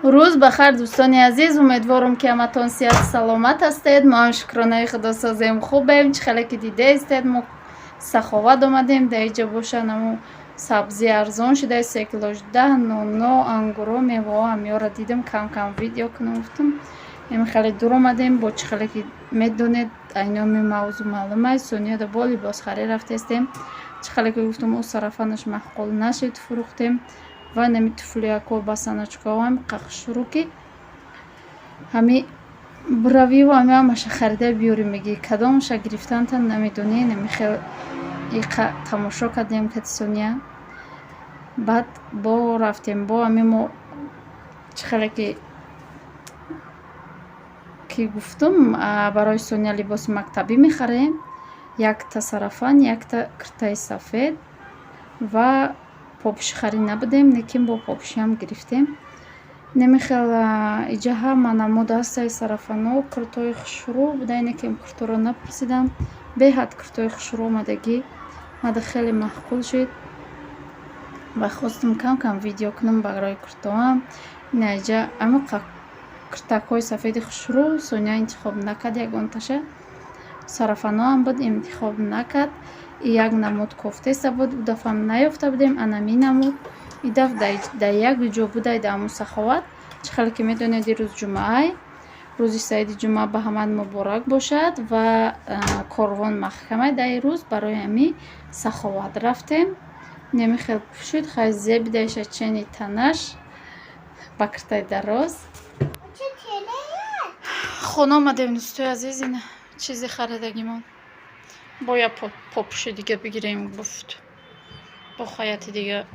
Рӯз ба хайр, дӯстони азиз. Умедворам, ки ҳаматон сиҳату саломат ҳастед. Мо ҳам, шукронаи Худо, созем, хубем. Чӣ хеле ки дидаистед, мо Саховат омадем. Дар иҷа боша наму сабзӣ арзон шуда, 3 килош 10, ноно, ангуро, меваҳо, ҳамёро дидам, кам кам видео кунам гуфтам. Ем хеле дур омадем. Бо чӣ хеле ки медонед, айноми мавзӯъ маълум аст. Сонияда бо либосхарӣ рафтестем. Чӣ хеле ки гуфтам, ӯ сарафанаш маъқул нашид, фурӯхтем ва нами туфлияко, басаначкоам қақшурӯ, ки ҳами биравиву ҳами ҳамаша харида биёрӣ, мегӣ, кадомаша гирифтанта намедонӣ. Нами хел иқа тамошо кардем кати Сония, баъд бо рафтем. Бо ҳами мо, чӣ хеле ки гуфтум, барои Сония либоси мактабӣ мехарем: якта сарафан, якта киртаи сафед ва попуши харид набудем, лекин бо попушиам гирифтем. Немихел иҷа ҳама намуд ҳастаи сарафано, куртои хушрӯ буда, лекин курторо напурсидам. Беҳад куртои хушрӯ омадагӣ, мада хеле маъқул шуд ва хостум кам кам видео кунам барои куртоам. Ина иҷа амиқа куртакҳои сафеди хушрӯ, Соня интихоб накард ягонташа. Сарафаноам буд, интихоб накард. Як намуд кофтеса буд, ӯ дафъам наёфта будем анами намуд. И дафъ дар як ҷо будай, дар ҳамун Саховат. Чӣ хеле ки медонед, дирӯз ҷумъаай. Рӯзи саиди ҷумъа ба ҳамат муборак бошад ва корвон маҳкамай дар ин рӯз. Барои ҳамин Саховат рафтем. Неми хел пӯшид, хай зебидаиша, чени танаш ба киртаи дароз. Хона омадем, дӯстои азиз. Ина чизи харидагимон. Бояд попуши дига бигирем, гуфт. Бо хаяти дига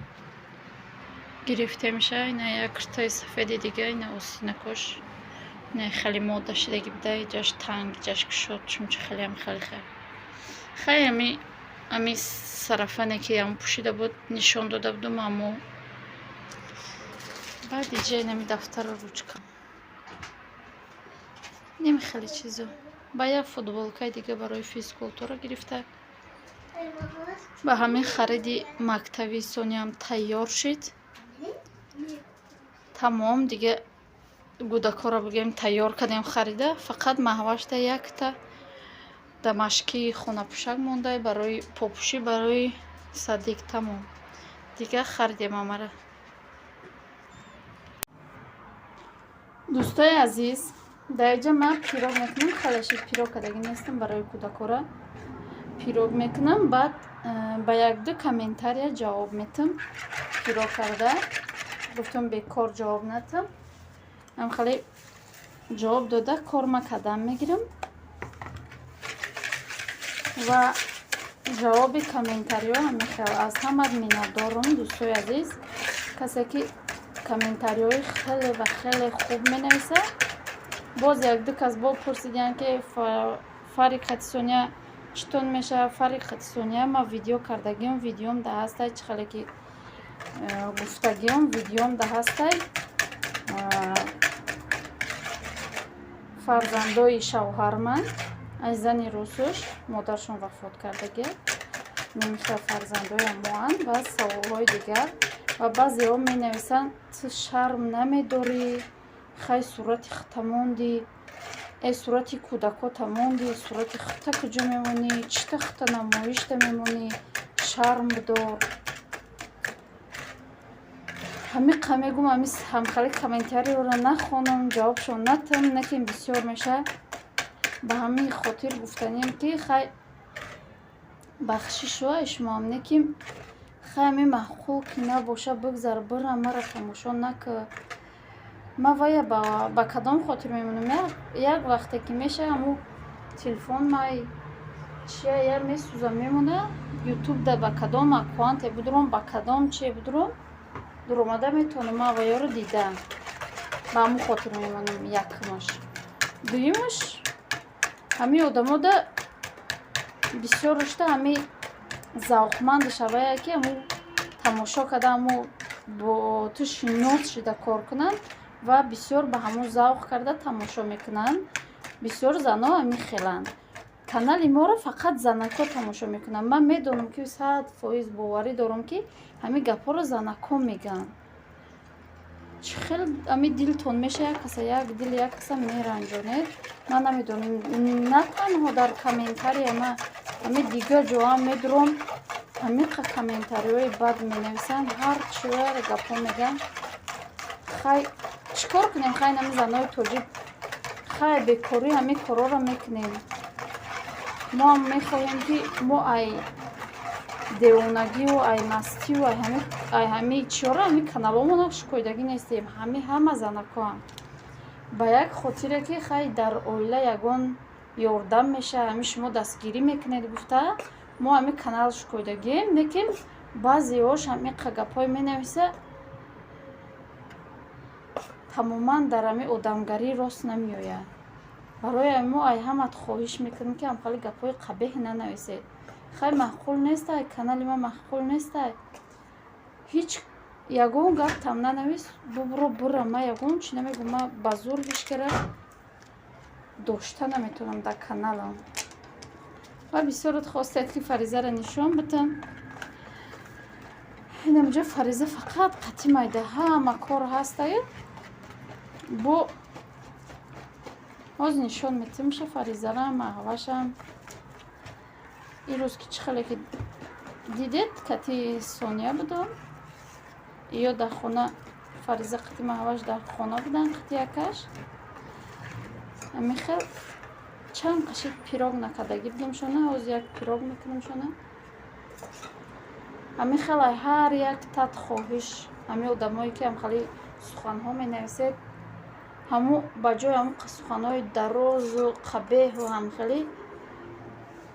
гирифтемша. Ина як киртаи сафеди дига, ина остинакош, ина хеле мода шидаги буда, иҷаш танг, иҷаш кушод, чунчи хелеам хеле хел. Хай, ами сарафане ки ам пӯшида буд, нишон дода будум амо. Баъд иҷа инами дафтару ручка, неми хеле чизо, ба як футболкаи дига барои физкултура гирифта. Ба ҳамин хариди мактаби Сониям тайёр шид, тамом. Дига гудакҳоро бигӯем, тайёр кардем харида. Фақат Маҳвашда якта дамашкии хонапӯшак монда барои попушӣ барои садик, тамом. Дига харидем ҳамаро. Дӯстои азиз, дар иҷа ман пирог мекунам. Хеле пирог кардагӣ нестам, барои кӯдакҳора пирог мекунам. Баъд ба якду комментария ҷавоб метам. Пирог карда гуфтам, бекор ҷавоб натам, ам хеле ҷавоб дода корма кардам мегирам. Ва ҷавоби комментариҳо ҳамихел. Аз ҳамат миннатдорум, дӯстои азиз, касе ки комментариҳои хеле ва хеле хуб менависад. Боз якду кас бо пурсидиянд, ки фари хати Соня читон мешавад. Фари хати Соня ма видео кардагиам, видеом да ҳастай. Чӣ хеле ки гуфтагиам, видеом да ҳастай. Фарзандои шавҳарман аз зани русуш, модаршон вафот кардагия, немихел фарзандои моанд. Ва саволҳои дигар. Ва баъзеҳо менависанд: «Ту шарм намедорӣ? Хай, сурати хита мондӣ, э, сурати кӯдакота мондӣ, сурати хита куҷо мемонӣ? Чита хита намоишта мемонӣ? Шарм бидор». Ҳамиқа мегум, ами ҳамхали комментариёро нахонам, ҷавобшон натам, накин бисёр мешавад. Ба ҳамин хотир гуфтанем, ки хай, бахшиш шуай шумоам, неким хай, ами маъқул ки набоша, бигзар, бира, мара тамошо нака. Ма вая ба кадом хотир мемонам? Як вақте ки меша, ҳаму телефон май чия я месӯза, мемона. Ютубда ба кадом аккаунте будурам, ба кадом чие будурам, дуромада метавонам ман ваёро дида. Ба ҳамун хотир мемонам, якумаш. Дуюмаш, ҳамин одамода бисёр рушта ҳами завқманди шавая, ки ҳамун тамошо карда, ҳамун бо ту шинос шида кор кунанд ва бисёр ба ҳамун завқ карда тамошо мекунанд. Бисёр зано ҳамин хеланд. Канали моро фақат занакҳо тамошо мекунанд. Ман медонам, ки 100% боварӣ дорам, ки ҳамин гапҳоро занакҳо мегӯянд. Чӣ хел ами дилтон меша, як каса, як дили як каса меранҷонед? Ман намедонам, на танҳо дар комментария, ма ами дигар ҷоам медуром, ҳамиқа комментариҳои бад менависанд, ҳар чиро гапҳо мегӯянд. Хай, чӣ кор кунем? Хай, нами занои тоҷик, хай, бекорӣ ҳамин корҳоро мекунем. Мо ҳам мехоҳем, ки мо ай девонагию, ай мастию, ай ҳами чиёро, ҳами каналҳомона шикоидагӣ нестем. Ҳами ҳама занакоам ба як хотире, ки хай, дар оила ягон ёрдам меша, ҳами шумо дастгирӣ мекунед гуфта, мо ҳами канал шикоидагием. Лекин баъзеҳош ҳамиқа гапҳое менависа, тамоман дар ҳами одамгарӣ рост намеояд. Барои мо ай ҳамат хоҳиш мекунем, ки ҳамхали гапҳои қабеҳ нанависед. Хай, маъқул нестай, канали ман маъқул нестай, ҳеҷ ягон гаптам нанавис, бубуро, бура. Ман ягон чи намегӯм, ман ба зур ҳеҷкара дошта наметавонам дар каналам. Ва бисёрот хостед, ки Фаризаро нишон бидам. Инамҷо Фариза фақат қатӣ майда ҳама кор ҳастаю. Бо ҳозир нишон метимша Фаризара, маҳвашам. Ирӯз ки чӣ хеле ки дидед, кати Сония будам, ё дар хона Фариза қати маҳваш дар хона будан, қати якаш. Ҳамин хел чанд қашид пирог накардагӣ будам шона, ҳозир як пирог мекунам шона. Ҳамин хел ай ҳар як тат хоҳиш, ҳамин одамое ки ҳамхали суханҳо менависед, ҳаму ба ҷои ҳамун суханҳои дарозу қабеҳу ҳамхелӣ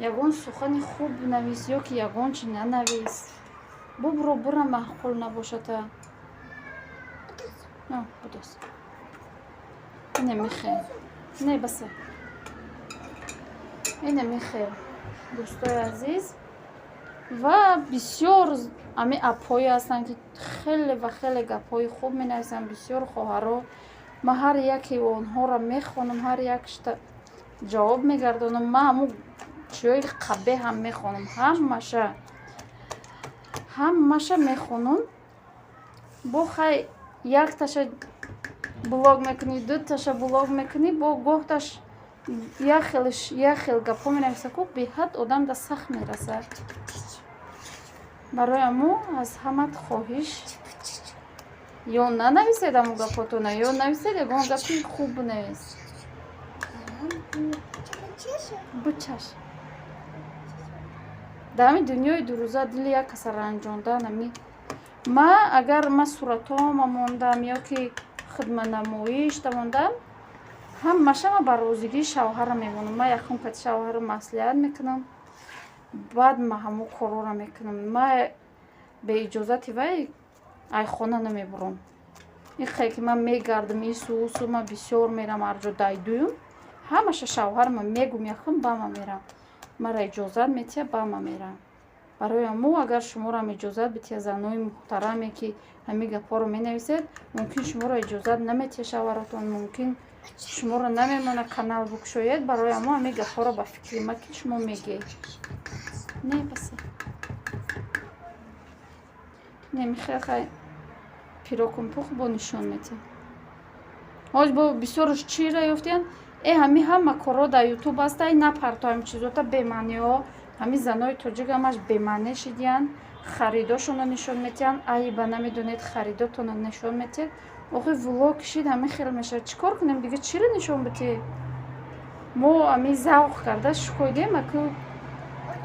ягон сухани хуб навис ё ки ягон чи нанавис, бубуро, бура, маъқул набошата. Будос, ине михел, не баса, ине михел, дӯстои азиз. Ва бисёр ами апҳое ҳастанд, ки хеле ва хеле гапҳои хуб менависанд, бисёр хоҳаро. Ман ҳар яке онҳоро мехонам, ҳар якшта ҷавоб мегардонам. Ман ҳамун чиҳои қабеҳам мехонам, ҳамаша, ҳамаша мехонам. Бо хай, якташа блок мекунӣ, дуташа блок мекунӣ, бо гоҳташ як хелш як хел гапҳо менависа, ку беҳад одам да сахт мерасад. Барои ҳамо аз ҳамат хоҳиш: ё нанависед ҳамун гапҳотона, ё нависед, ягон гапи хуб бинавис. Бучаш, дар ҳамин дунёи дурӯза дили як каса ранҷондан. Ами ма агар ма суратҳома мондам ё ки хидматнамоишта мондам, ҳамаша ма ба розигии шавҳарам мемонам. Ма якум кати шавҳарам маслиҳат мекунам, баъд ма ҳамун корҳоро мекунам. Ма беиҷозати вай ай хона намебурам. Ихе ки ман мегардам ису усу, ман бисёр мерам, ҳарҷо дайдуюм, ҳамаша шавҳарама мегум якум, ба ма мерам, мара иҷозат метиҳа, ба ма мерам. Барои ҳамо агар шуморо иҷозат битиҳа, занои муҳтараме, ки ҳамин гапҳоро менависед, мумкин шуморо иҷозат наметиҳа шавҳаратон, мумкин шуморо намемона канал букушоед. Барои ҳамо ҳамин гапҳоро ба фикри ма, ки шумо мегӯед, не баса, не михел. Хай, пирокум пухт, бо нишон метиҳам. Ҳоз бо бисёрш чира ёфтиянд? Э, ҳами ҳама корҳо дар Ютуб ҳастай, напарто ҳамин чизота, бемаъниҳо. Ҳамин занои тоҷик ҳамаш бемаъне шидиянд, харидошонро нишон метиҳанд, айба намедонед, харидотонро нишон метиҳед. Охи влог кишид, ҳамин хел мешавад. Чӣ кор кунем дига? Чиро нишон битиҳед? Мо ҳамин завқ карда шукоидем, аку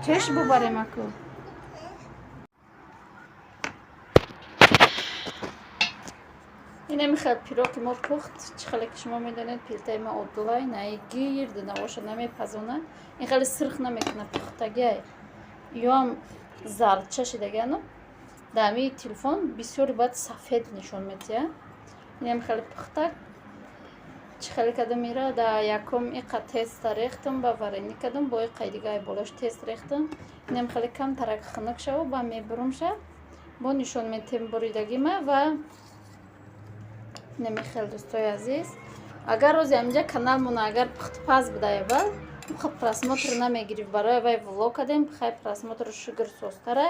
пеш бубарем, аку. Инами хел пироки мо пухт. Чӣ хеле ки шумо медонед, пилтаи ма оддулай наи гирди навоша намепазона, ин хеле сирх намекуна, пухтагиай ёам зардча шидагиану. Дар ҳамин телефон бисёри баъд сафед нишон метиҳад. Инам хеле пухтак. Чӣ хеле кардам ира? Дар якум иқа теста рехтам, ба варенӣ кардам, бо иқаи дига болош тест рехтам. Инам хеле камтарак хунук шава, ба мебурумша, бо нишон метиҳем буридагима. Ва намехел, дӯстои азиз, агар рози ҳаминҷа каналмона агар пухтпаз будая, уқа просмотр намегирифт. Барои вай влог кардем, хай, просмотр шугр созтара.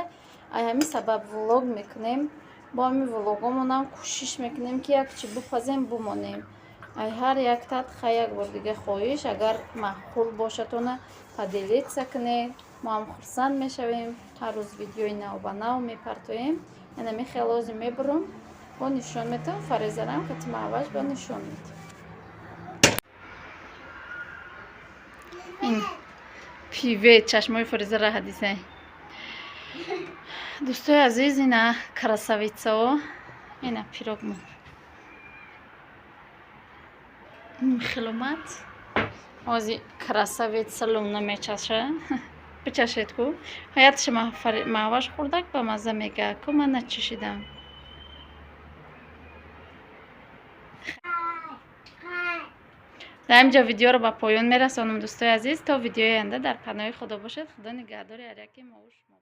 Ай ҳамин сабаб влог мекунем. Бо ҳамин влогомонам кӯшиш мекунем, ки як чи бипазем, бимонем. Ай ҳар яктат хай як бор дига хоҳиш, агар маъқул бошадона, поделиться кунед, мо ҳам хурсанд мешавем. Ҳар рӯз видеои навбанав мепартоем. Инами хелози мебурам, бо нишон метавам, Фаризарам кати маъваш бо нишон метавам. Ин пиве чашмои Фаризара ҳадисе. Дӯстои азиз, ина красавицао, ина пирогмон хеломад. Ози красавица лумна мечаша. Бичашед ку. Ҳаятша маъваш хӯрдак ба мазза мега. Ку ман начишидам. Дар инҷо видеоро ба поён мерасонам, дӯстои азиз. То видеои оянда дар паноҳи Худо бошед. Худо нигаҳдори ҳар яке мову шумо.